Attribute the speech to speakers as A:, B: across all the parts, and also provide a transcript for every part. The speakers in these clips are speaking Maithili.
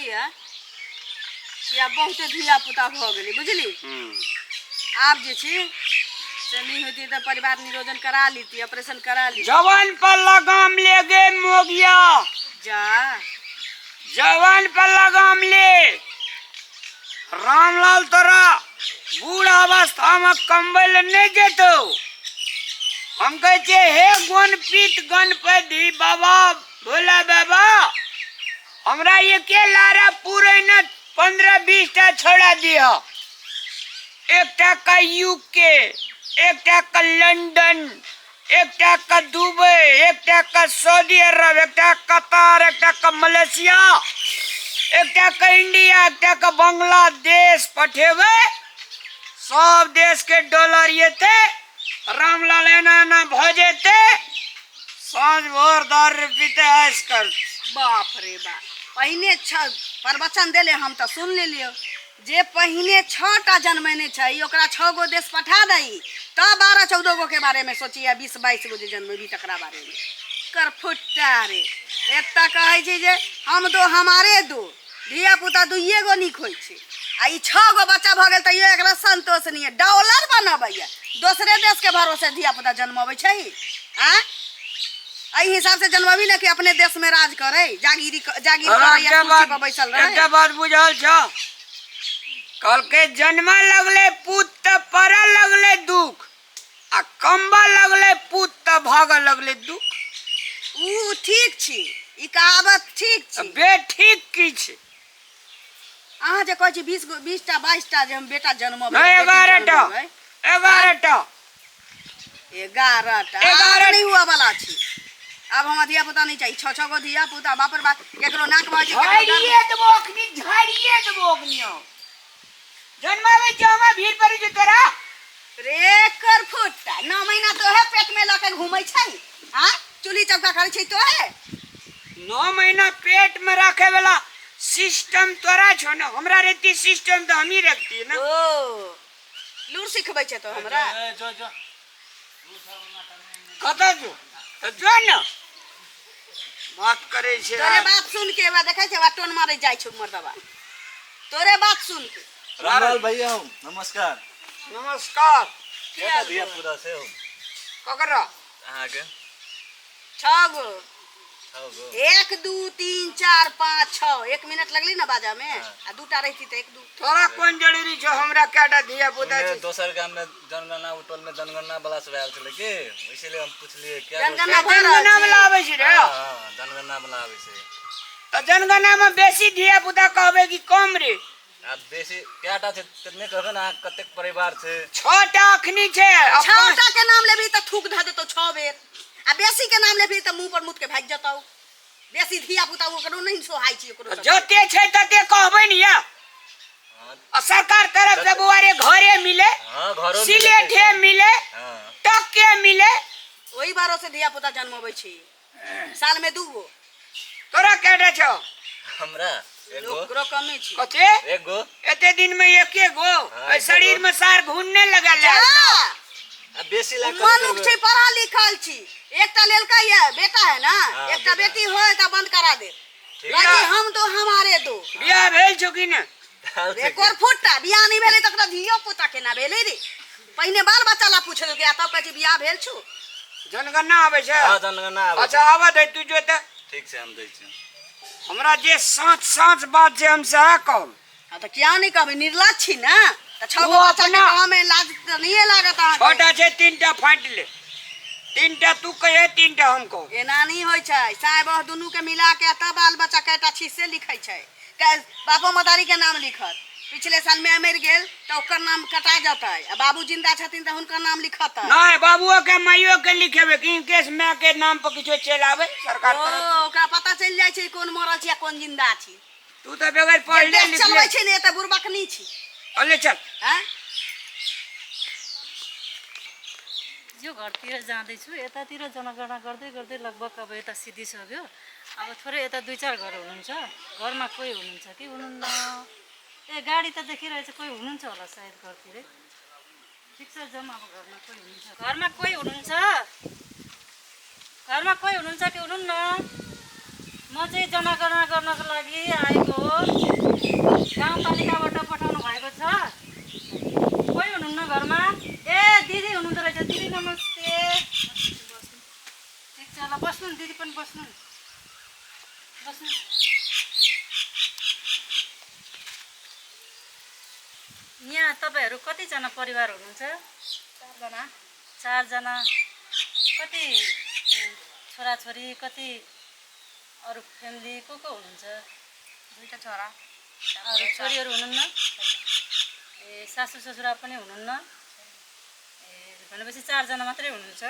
A: है कि आब बहुते धिया पुता भऽ गेलै बुझली। आब जे छै से नहि होइतै तऽ परिवार नियोजन करा लीती, ऑपरेशन करा ली।
B: जवान पर लगाम ले गे मोगिया।
A: जा।
B: जवान पर लगाम ले। रामलाल तोरा बूढ़ अवस्था में कमबै लए नहि जेतौ। हम कहै छियै हे गणपीत गणपति बाबा भोला बाबा, हमरा एके लारा पूरे ने 15-20 टा छोड़ा दिह। एकटा का यूके, एकटा का लंदन, एकटा का दुबई, एकटा का सऊदी अरब, एकटा कतार, एकटा का मलेशिया, एकटा का इंडिया, एकटा का बांग्लादेश पठेबै। सब देश के डॉलर एतै, रामलाल एना एना भऽ जेतै, साँझ भोर दारू पीते ऐश कर।
A: बाप रे बाप, पहिने छ प्रवचन देले, हम तऽ सुन लेलियौ जे पहिने 6टा जन्मेने छै ओकरा 6 गो देश पठा दही, तब 12-14 गो के बारे में सोची, 20-22 गो जे जन्मेबी तकरा बारे में। करफुट्टा रे, एतऽ कहै छै जे हम दो हमारे दो, धिया पुता दुइये गो नीक होइ छै, आ ई 6 गो बच्चा भऽ गेल तैयो एकरा संतोष नहीं है। डॉलर बनबैया, दोसरे देश के भरोसे धिया पुता जन्मबै छै। आँ, एहि हिसाब से जन्मबी ने कि अपने देश में राज करे, जागीरी जागीर
B: तोरा
A: करे या
B: एकटा
A: कुर्सी
B: बात
A: पर बैसल रहे।
B: एकटा बात बुझल छौ? कहलकै जन्म लगले पूत तऽ पड़ऽ लगले दुख, आ कमबऽ लगले पूत तऽ भागऽ लगले दुख।
A: ऊ ठीक छी, ई कहावत ठीक छी।
B: बे ठीक की छै?
A: अहाँ जे कहै छी 20 गो, 20टा 22टा जे हम बेटा जन्मबै,
B: नहि,
A: बेटी
B: 11टा।
A: जन्मबै।
B: 11टा।
A: 11टा।
B: 11।
A: आब नहि हुआ वाला छी। आब हमरा धिया पुता नहीं चाहिए। 6-6 गो धिया पुता, बाप रे बाप, केकरो नाक में छै, केकरो डाँड़ में।
B: झाड़िए देबो अखनी, झाड़िए देबो अखनी। हम जन्माबै छौ, हमरा भीड़ पड़ै छै तोरा।
A: रे कर फुट्टा, 9 महीना तोहे पेट में लऽ के घूमै छै, हाँ चूल्ही चौका करै छै तोहे।
B: 9 महीना पेट में राखे वाला सिस्टम तोरा छौ ने, हमरा रहती सिस्टम तऽ हमही रखती ने।
A: ओ लूर सिखबै छै तो हमरा।
C: जो जो
B: कतऽ जो तऽ जो ने, बात करै छै।
A: तोरे बात सुन के बा देखै छै बा टोन मारै जाइ छै मर्दबा, तोरे बात सुन के।
C: रामलाल भैया हो, नमस्कार।
B: नमस्कार।
C: केटा धिया पुता से हो?
B: ककरा?
C: अहाँके।
A: 6 गो।
C: 6 गो।
A: 1 2 3 4 5 6। 1 मिनट लगली ना बाजा में, आ 2टा रहती तऽ 1 2।
B: तोरा कोन जरूरी छौ हमरा केटा धिया पुता छै?
C: दोसर गाम में जनगणना, उ टोल में जनगणना वाला सब आयल छलै की, इसीलिए हम पुछलिए क्या
A: जनगणना भऽ रहल
B: जनगणना
A: छै।
B: वाला आबै छै रे?
C: हाँ, हाँ, जनगणना वाला आबै छै।
B: तऽ जनगणना में बेसी धिया पुता कहबै कि कम रे?
C: आब बेसी कएटा छै ततने कहबै ने, अहाँ कतेक परिवार छै?
B: 6टा अखनी छै। आ
A: 6टा के नाम लेबही तऽ थूक धऽ देतौ 6 बेर, आ बेसी के नाम लेबही तऽ मुंह पर मुत के भागि जेतौ। बेसी धिया पुता ओकरो नहि सोहाइ छै ओकरो सबके।
B: जते छै तते कहबै ने या।
C: हाँ।
B: आ सरकार तरफ से बौआ रे घरे मिले,
C: हाँ, घरो मिले
B: सिलेठे
C: छै।
B: मिले,
C: हाँ।
B: टके मिले।
A: ओहि बारो से धिया पुता जन्मबै छै साल में 2 गो।
B: तोरा केटा छौ?
C: हमरा एक गो।
A: ओकरो कमे छै।
B: कते?
C: 1 गो।
B: एते दिन में 1 गो?
C: हाँ,
B: एहि
C: एके
B: शरीर
C: गो।
B: में सार घून नहि लगल
A: जा।
B: है।
C: आ बेसी लाग कथी
A: मनुख
C: करबै?
A: छै, पढ़ल लिखल छी, एकटा लेलकै ये बेटा है ना,
C: हाँ,
A: एकटा
C: बेटा।
A: बेटी होय तऽ बंद करा दे।
C: ठीक।
A: बाकी हम दो हमारे दो।
B: बियाह भेल छौ कि ने?
C: भेल छै
A: एक
C: की?
A: और फुट्टा बियाह नहि भेलै तकरा धियो पुता केना भेलै रे? पहिने बाल बच्चा ला पूछ लेलकै आ तब कहै छै बियाह भेल छौ।
B: जनगणना आबै छै?
C: हाँ, जनगणना आबै
B: अच्छा,
C: छै।
B: आबऽ दे तू जो तऽ।
C: ठीक छै, हम दै छी।
B: हमरा जे साँच साँच बात छै हम सएह कहब।
A: हाँ तऽ किया नहि कहबै, निर्लज छी ने तऽ 6
B: ओ
A: गो बच्चा के
B: अपना-
A: गाँव में लाज तऽ नहिए लागत अहाँके।
B: 6टा छै, 3टा फाटि ले, 3टा तू कहे, 3टा हम कहब।
A: एना नहि होइ छै, साय बह दुनू के मिला के तब बाल बच्चा कएटा छी से लिखै छै। बापो मतारी के नाम लिखत। पिछले साल माय मरि गेल तऽ ओकर नाम कटा जेतै, आ बाबू जिंदा छथिन तऽ हुनकर नाम लिखतै।
B: नहि, बाबुओ के माइयो के लिखेबै कि इन केस my के नाम पर किछो चलि आबै सरकार
A: ओ,
B: तरफ से।
A: ओकरा पता चलि जाइ छै कोन मरल छी आ कोन जिंदा छी।
B: तू तऽ बगैर
A: जे
B: पढ़ले
A: देश
B: लिखले
A: चलबै छै ने, एतऽ बुड़बक नहि छी।
B: अले चल।
A: आँय?
D: यो घरतिर जाँदैछु, यतातिर जनगणना गर्दै गर्दै लगभग अब यता सिद्धिसक्यो। अब थोरै यता 2-4 घर हुनुहुन्छ, घरमा कोही हुनुहुन्छ कि हुनुहुन्न? ए गाडी त देखिरहेछ, कोही हुनुहुन्छ होला सायद घरतिरै। ठिक छ, जाउँ अब। घरमा कोही हुनुहुन्छ? घरमा कोही हुनुहुन्छ? घरमा कोही हुनुहुन्छ कि हुनुहुन्न? म चाहिँ जनगणना गर्नको लागि आएको हो। गाउँपालिकाबाट पठाउनु भएको छ। कोही हुनुहुन्न घरमा? ए दिदी हुनुहुँदो रहेछ। दिदी नमस्ते। ठिक छ, ल बस्नु नि, दिदी पनि बस्नु नि, बस्नु। यहाँ तपाईँहरू कतिजना परिवार हुनुहुन्छ?
A: चारजना।
D: चारजना। कति छोराछोरी, कति अरू फ्यामिली, को को हुनुहुन्छ?
A: दुईटा छोरा।
D: अरू छोरीहरू हुनुहुन्न? ए सासू ससुरा पनि हुनुहुन्न? ए भनेपछि चारजना मात्रै हुनुहुन्छ।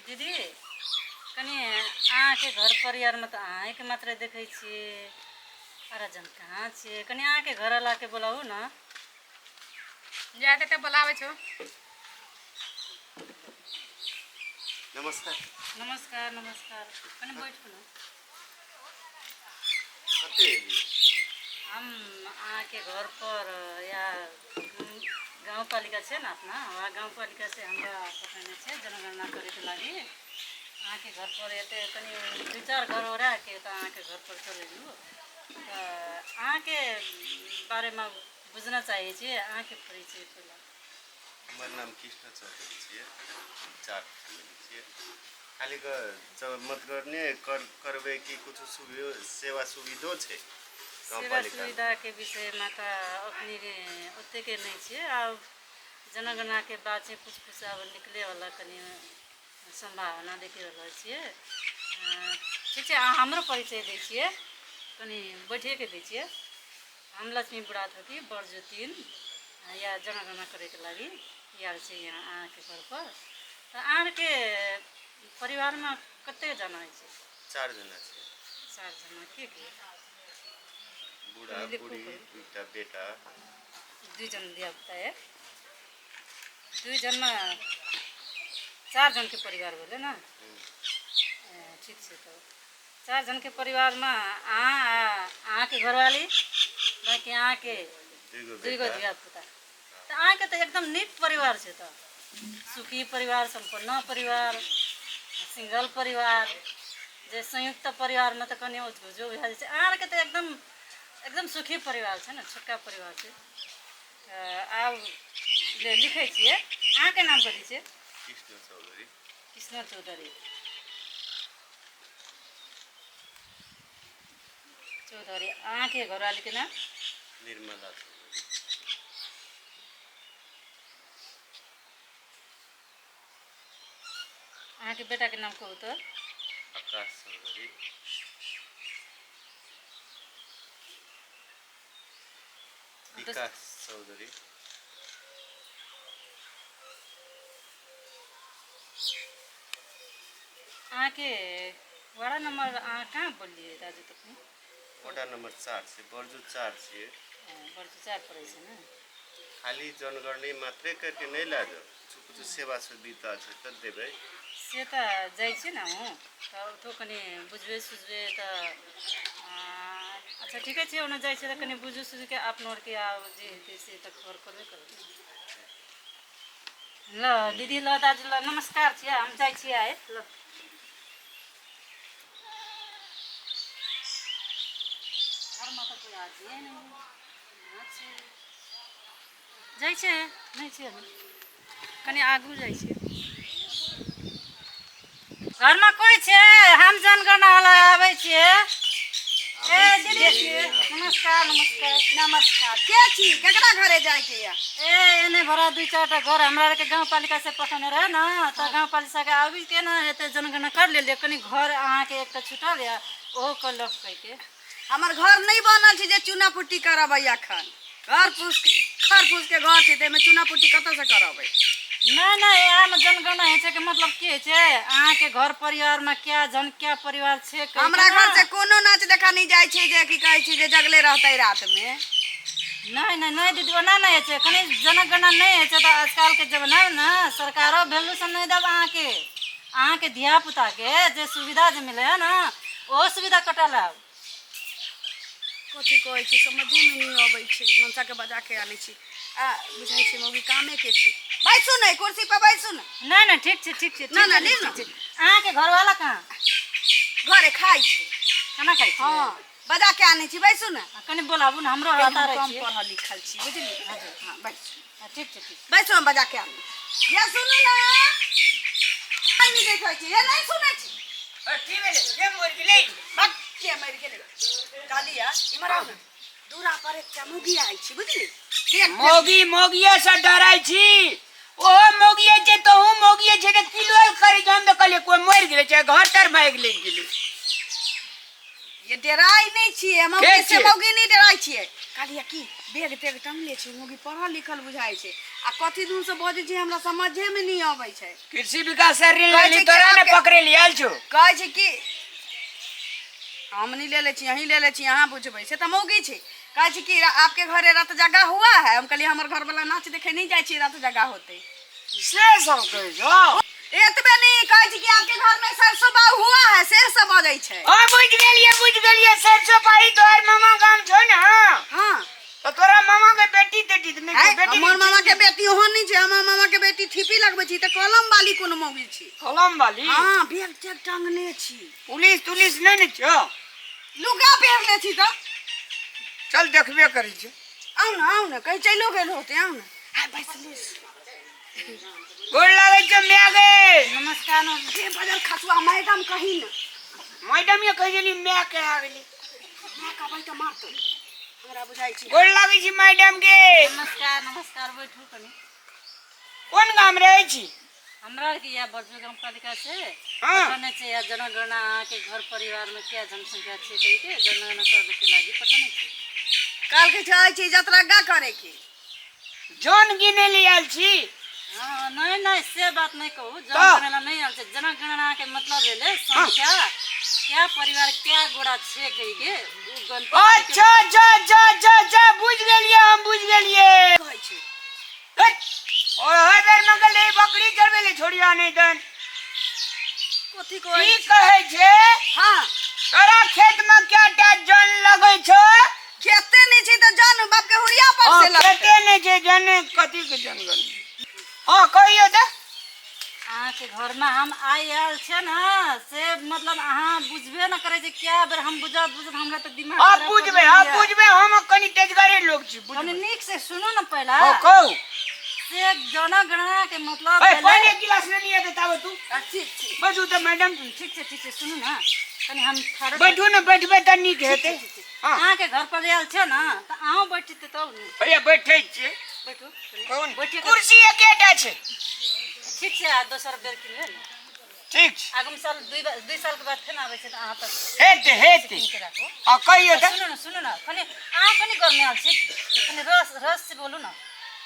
D: दिदी कनि अहाँके घर परिवारमा त अहाँके मात्रै देखै छियै, आर जन कहाँ छियै? कनि अहाँके घरवालाके बोलाउ न।
E: जाते तऽ बोलाबै छौ।
F: नमस्कार।
D: नमस्कार नमस्कार, कनि बैठू न।
F: कते एलियै?
D: हम अहाँके घर पर या गाउँपालिका छै ने अपना, वहाँ गाउँपालिका से हमरा पठाउने छै जनगणना करैके लागि। अहाँके घर पर एते कनि दुई चार घर ओराके तऽ अहाँके घर पर चलि एलहुँ। तऽ अहाँके बारेमा बुझ्न चाहै छी, अहाँके परिचय पहिला।
F: हमर नाम कृष्ण चौधरी छियै, चार फैमिली छियै। खाली जब मतगणने करबै कि कुछ सुविधो सेवा सुविधो छै
D: सेवा
F: गाउँपालिका?
D: सुविधाके विषयमा त अखनी ओतेक नहि छियै। आब जनगणनाके बाद चाहिँ कुछ कुछ अब निक्लेवाला कनि सम्भावना देखि रहल छियै। ठिक छै, अहाँ हाम्रो परिचय दै छियै, कनि बैठिएके दै छियै। हम लक्ष्मी बुढाथोकी बर्जु 3 या जनगणना करैके लागि आयल छी यहाँ अहाँके घर पर। तऽ अहाँके परिवारमा कतेकजना छै?
F: चारजना छै।
D: चारजना। के के?
F: बुढा
D: लिखू
F: बुढी,
D: करू।
F: दुईटा बेटा।
D: दुईजना धियापुता। ए दुईजना चारजनके परिवार भेलै न? ए ठिक छै। तऽ चारजनके परिवारमा अहाँ आ अहाँके घरवाली, बाँकी अहाँके
F: दुईगो
D: दुईगो
F: बेटा।
D: धियापुता। तऽ अहाँके तऽ एकदम नीक परिवार छै, तऽ सुखी परिवार, सम्पन्न परिवार, सिंगल परिवार। जे संयुक्त परिवारमा त कनि उझघुझो भए जाइ छै, अहाँके तऽ एकदम एकदम सुखी परिवार छै ने, छोटका परिवार छै। तऽ आब लिखै छियै। अहाँके नाम कथी छै?
F: कृष्ण चौधरी।
D: कृष्ण चौधरी। चौधरी। अहाँके घरवालीके नाम?
F: निर्मला चौधरी।
D: अहाँके बेटाके नाम कहू तऽ।
F: आकाश चौधरी। विकास चौधरी।
D: अहाँके वडा नम्बर अहाँ कहाँ बोललियै दाजु तखनी?
F: वडा नम्बर 4 छै, बर्जु 4 छियै।
D: बर्जु 4 पड़ै छै ने?
F: खाली जनगणना मात्रै करके नहि लए जाउ, कुछ कुछ सेवा सुविधा छै तऽ देबै।
D: से तऽ जाइ छी ने हम तऽ ओतौ कनि बुझबै सुझबै तऽ। अच्छा ठीके छै, ओना जाइ छै तऽ कनि बुझू सुझके अपनो आरके आब जे हेतै से तऽ खबर करबे करबै। ल दीदी, ल दाजु, ल नमस्कार छियै, हम जाइ छियै आइ। ल घरमा त कोही आदमी नै छै। जाइ छै नहि छै, हम कनि आगू जाइ छियै। घरमा कोही छै? हम जनगणना आबै छियै। ए दीदी छियै, नमस्कार नमस्कार।
A: नमस्कार। के छी? केकरा घरे जायके या?
D: ए एने भरा दुई चारटा घर हमरा आरके गाउँपालिका से पठाउने रहे न, तऽ गाउँपालिका के आबि के न एते जनगणना कर लेलियै, कनि घर अहाँके एकटा छुटल या ओहो कर कहिके।
A: हमर घर नहि बनल छै जे चूना पुट्टी करबै एखन। घर फूस खर फूस के घर छै, ताहिमे चूना पुट्टी कतऽसँ करबै?
D: नहि नहि, इएहमे जनगणना होइ छै के मतलब की होइ छै, अहाँके घर परिवारमे क्या जन क्या परिवार छै कहिके
A: हमरा
D: न।
A: घर से कोनो नाच देखा नहि जाइ छै जे की कहै छै जे जगले रहतै रातिमे।
D: नहि नहि नहि दीदी, ओना नहि होइ छै। कनि जनगणना नहि होइ छै तऽ आजकलके जमानामे ने सरकारो वैल्यू सब नहि देब अहाँके। अहाँके धियापुताके जे सुविधा जे मिलै है ने, ओहो सुविधा कटल आब।
A: कथी कहै छै समझेमे नहि अबै छै। मनसाके बजा के आनै छी। आ बुझाइ छै मौगी कामे के छी। बैसू ने, कुर्सी पर बैसू ने।
D: नहि नहि, ठीक छै ठीक छै।
A: ना, ना, लिअ न।
D: अहाँके घरवाला कहाँ?
A: घरे खाइ छै।
D: खाना खाइ छै?
A: हँ। बजा के आनै छी, बैसू ने।
D: कनि बोलाबू ने, हमरो
A: हम
D: हतार
A: कम
D: छियै।
A: पढ़ल लिखल छी, बुझली? हँ, बैसू।
D: हँ, ठीक छै, ठीक।
A: बैसू, हम बजा के आनै छी। ये सुनू ने, नहि देखै छी, ये नहि सुनै छी।
B: की भेलै? के मरि गेलै?
A: बक, के मरि गेलै? कहलियै, इम्हर आउ ने। दूरा पर एकटा मौगी आयल छी, बुझली? देख।
B: मौगी मौगिए से डराइ छी। ओहो मौगिए छै, तोहू मौगिए छै, तऽ की लोल करै छै? हम तऽ कहलियै कोइ मरि गेलै छै, घर तर भागि लागि गेलै।
A: ये डराइ नहि छियै मौगी
B: के
A: से।
B: छियै?
A: मौगी नहि डराइ छियै। कहलियै की बैग तेग टंगले छै, मौगी पढ़ल लिखल बुझाइ छै आ कथी दून से बजै छै, हमरा समझे मे नहि अबै छै।
B: कृषि विकास से ऋण
A: कहै
B: लेली
A: छै कि
B: तोरा ने
A: आपके-
B: पकड़े लियल आयल छौ।
A: कहै छै कि हम नहीं ले ले छी, अहीं ले ले छी, अहाँ बुझबै। से तऽ मौगी छै। कहै छै कि आपके घरे रत जगह हुआ है? हम कहलियै हमर घर वाला नाच देखे नहीं जाइ छै, रत जगह होते।
B: से सब कहै छौ?
A: एतबे नहीं, कहै छै कि आपके घर में सरसों बाग हुआ है? से सब बजै छै।
B: ओ, बुझि गेलियै, बुझि गेलियै। सरसो पाही तोहर मामा गाम छौ ने?
A: हाँ।
B: तऽ तोरा मामा के बेटी तेटी तऽ नहि
A: है
B: छौ? बेटी
A: हमर मामा के बेटी ओहन नहीं छै। हमर मामा के बेटी ठीपी लगबै छी, तऽ कलम वाली कोनो मौगी छी।
B: कलम वाली?
A: हाँ, बैग तेग टांगने छी।
B: पुलिस तुलिस नहि ने छौ?
A: लुगा पहिरले छी तऽ।
B: चल, देखबे करै छै।
A: आउ ने, आउ ने, कहीं चलो गेल होते। आउ ने, आइ बैसले छी।
B: गोर लागै छौ माय गे।
D: नमस्कार, नमस्कार।
A: हे बजल खसुआ, मैडम कही ने।
B: मैडम, ये कहै छली माय के आ गेली।
A: माय कहबै तऽ मारतौ, हमरा बुझाइ छी।
B: गोर लागै छी मैडम के।
D: नमस्कार, नमस्कार, बैठू कनि।
B: कोन गाम रहै छी?
D: हमरा आरके इएह बरजो गाम पालिका से पठौने छै। या जनगणना, अहाँके घर परिवारमे क्या जनसंख्या छै कहि के जनगणना करैके लागि पठौने छै।
A: कहलकै छै छी जतरग्गा करे के।
B: जन गिने ले आयल छी?
D: हँ, नहि नहि, से बात नहि कहू। जनगणना नहि आयल छै। जनगणना के मतलब भेलै संख्या, क्या परिवार क्या गोड़ा छै कहि के उ गणती करैके।
B: अच्छा अच्छा अच्छा अच्छा अच्छा, बुझि गेलियै, हम बुझि गेलियै।
A: कहै छै।
B: हट! ओहे बेर में गेलै बकरी चरबै ले छोड़िया नहि दन।
A: कथी कहै?
B: की कहै छै?
A: हाँ।
B: तोरा खेत में कएटा जन लगै छौ?
A: खेते नहि छै तऽ जन बाप के हुरिया पर
B: हँ
A: से लगतै।
B: खेते नहि छै, जन कथी के जन गन? हँ, कहियौ तऽ।
D: अहाँके घरमे हम आइ आयल छियै ने, से मतलब अहाँ बुझबे न करै छै। क्या बेर हम बुझत बुझत हमरा तऽ दिमाग
B: आब
D: खराब कऽ
B: बुझबै, आब
D: देलियै।
B: बुझबै। हम कनि तेजगरे लोक छी।
D: कनि
B: बुझबै।
D: नीक से सुनू ने पहिला।
B: हँ, कहू।
D: से जनगणना के मतलब
B: ए
D: भेलै
B: पानि एक गिलास लेने हेतै ताबे तू।
A: ठीक ठीक।
B: बैठू तऽ मैडम।
D: ठीक छै, ठीक छै, सुनू ने कनि, हम ठाढ़ो।
B: बैठू ने, बैठबै तऽ नीक हेतै।
D: ठीक छै।
B: हँ।
D: अहाँके घर पर आयल छै ने, तऽ अहूँ बैठते तब ने।
B: भैया, बैठै छियै।
D: बैठू।
B: कोन?
D: बैठिए।
B: कुर्सी एकेटा छै।
D: ठीक छै, आ दोसर बेर किनबै ने।
B: ठीक छै।
D: आगामी साल, 2 सालके बाद फेर आबै छै, तऽ अहाँ तऽ
B: हेतै, हेतै।
D: कीन के राखू।
B: आ कहियौ तऽ।
D: सुनू ने, सुनू ने, कनि अहाँ कनि गर्मी आयल छी, कनि रस रस से बोलू ने।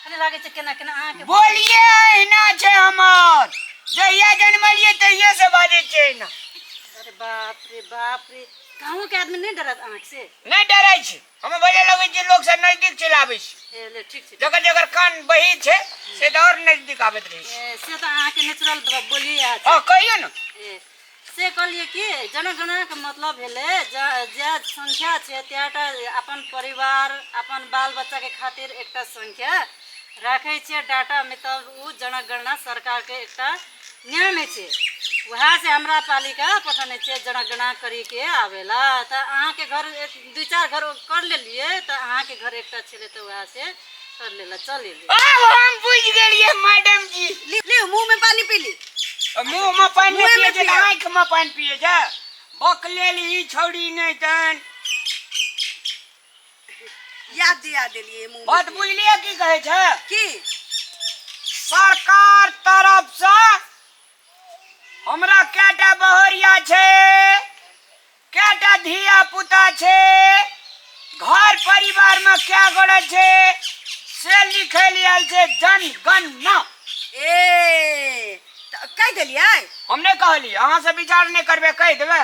D: कनि लागै छै केना केना अहाँके।
B: बोलिए, अहिना छै हमर। जहिया जनमलियै तहिये से बाजै छै अहिना।
D: अरे बाप रे बाप रे, गाँवके आदमी नहि डरत अहाँके से?
B: नहि डरै छै। हम बजै लगै छियै, लोक सब नजदीक चलि आबै छै।
D: ए ले, ठीक छै।
B: जकर जकर कान बही छै, से तऽ आओर नजदीक आबैत रहै छै।
D: ए, से तऽ अहाँके नेचुरल बोलिए आयल
B: हँ
D: छै।
B: कहियौ ने।
D: ए, से कहलियै कि जनगणनाके मतलब भेलै जे संख्या छै त्याटा अपन परिवार, अपन बाल बच्चाके खातिर एकटा संख्या राखै छियै डाटामे, तब ओ जनगणना सरकारके एकटा नियम छै। वएह से हमरा पालिका पठौने छै जनगणना करीके आबेला। तऽ अहाँके घर एक दुई चार घर कर लेलियै, तऽ अहाँके घर एकटा छलै, तऽ वएह से कर लेला चल एलियै।
B: आब हम बुझि गेलियै मैडम जी।
A: ली ली, मुँह में पानी पी ली।
B: मुँह में पानि नहि
A: मुँहे मे
B: पियै छै तऽ
A: पियऽ।
B: आँखि में पानि पियै छै। बकलेल ई छौड़ी नहि तहन।
A: याद दिया देलियै मुँह में
B: बात
A: पियै।
B: बुझलियै की कहै छै?
A: की?
B: सरकार तरफसँ हमरा कएटा बहरिया छै, कएटा धिया पुता छै, घर परिवारमे कए गोटे छै, से लिखै लए आयल छै जनगणना।
A: ए, तऽ कहि देलियै।
B: हम नहि कहलियै, अहाँ से विचार नहि करबै, कहि देबै।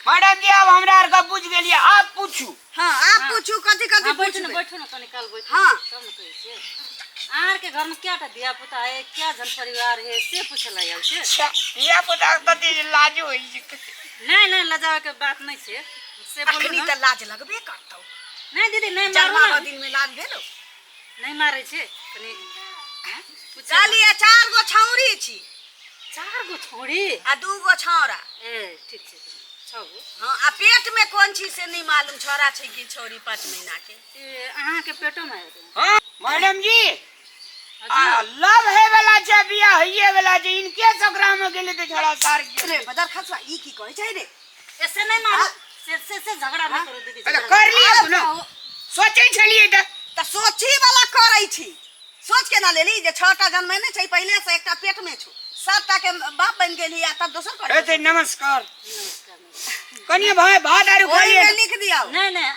B: मैडम जी, आब हमरा आरके बुझि गेलियै, आब पूछू।
A: हाँ, आप पूछू, कथी कथी
D: हाँ, बैठू ने।
A: पूछबै?
D: बैठू ने, कनि काल बैठू।
A: हाँ।
D: तब ने कहै छियै। अहाँके घरमे कएटा धिया पुता है, क्या जन परिवार है, से पूछे ला आयल छै।
B: अच्छा, धिया पुता कति लाजो होइ छै।
D: नहि नहि, लजाबैके बात नहि छै, से बोलू।
A: अखनी
D: ने
A: तऽ लाज लगबे करतौ।
D: नहि दीदी, नहि मारू।
A: जन्मावा
D: ने
A: दिन में लाज भेलो?
D: नहि मारै छै कनि, हाँ, पूछे।
A: कहलियै चार गो छौरी छी।
D: चार गो छौड़ी
A: आ 2 गो छौड़ा।
D: ए, ठीक छै। छओ गो।
A: हँ, आ पेट में कोन छी से नहीं मालूम, छोरा छै कि छौरी 5 महीना के।
D: ए, अहाँके पेटोमे हेतै?
B: हाँ मैडम जी, आ लव हे वाला छै, बियाह होइए वाला छै, इनके सकरा में गेलै तऽ छोड़ा सार के।
A: रे बदर खसवा, ई की कहै छै रे?
D: ऐसे नहीं मारो, से से से झगड़ा नहीं करो दीदी।
B: अरे कर लियै ने, सोचै छलियै तऽ।
A: तऽ सोची वाला करै छी, सोच के ना लेली जे 6टा जन्मेने छै पहिले से, एकटा पेट में छौ, 7टा के बाप बनि गेली आ तब दोसर
B: ए
A: कर।
B: तऽ नमस्कार कनिए भाई, भात आरू
A: ओहिमे
B: खाइए।
A: लिख दियौ।
D: नहीं नहीं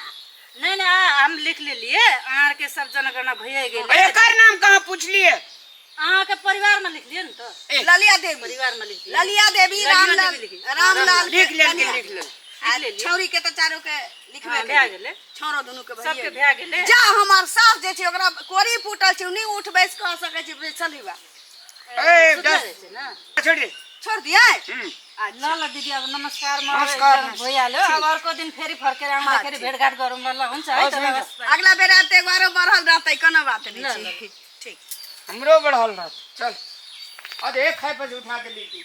D: नहीं नहीं, आ, हम लिख लेलिए, अहाँके सब जनगणना भइए गेल।
B: एकर नाम कहाँ पुछलिए?
D: अहाँके परिवारमे लिखलिए ने तऽ।
B: ए,
A: ललिया देवी।
D: परिवारमे लिख दिए।
A: ललिया देवी।
D: ललिया
A: रामलाल।
D: देवी लिखी।
A: रामलाल।
B: लिख लेल, लिख लेल।
A: आ
D: लिख लेलियै।
A: छौरी के तऽ चारो के लिखबे
D: हँ, भए गेलै।
A: छौरो दुनू के भइए
D: सबके भए गेलै।
A: जा, हमर सास जे छै ओकरा कोरी फूटल छै, ओ नहि उठ बैस कऽ सकै छै, बैसल ही बा।
B: ए,
D: सुतले
B: दस
D: रहै छै ने।
B: छोड़ दे।
A: छोड़ दियै।
B: हम्म।
D: ल ल दिदी, अब नमस्कार, म
B: नमस्कार,
D: एकदम भइहाल्यो। अब अर्को दिन फेरि फर्केर आउँदाखेरि भेटघाट गरौँ न। ल, हुन्छ है त।
B: हवस्, हुन्छ।
D: हवस्।
A: अगला बेर आयब तऽ एगो आरो बढ़ल रहतै, कोनो बात नहि
D: ल,
A: छै। ठीक।
B: हमरो बढ़ल रहत। चल, अरे खाइ पर उठा देली।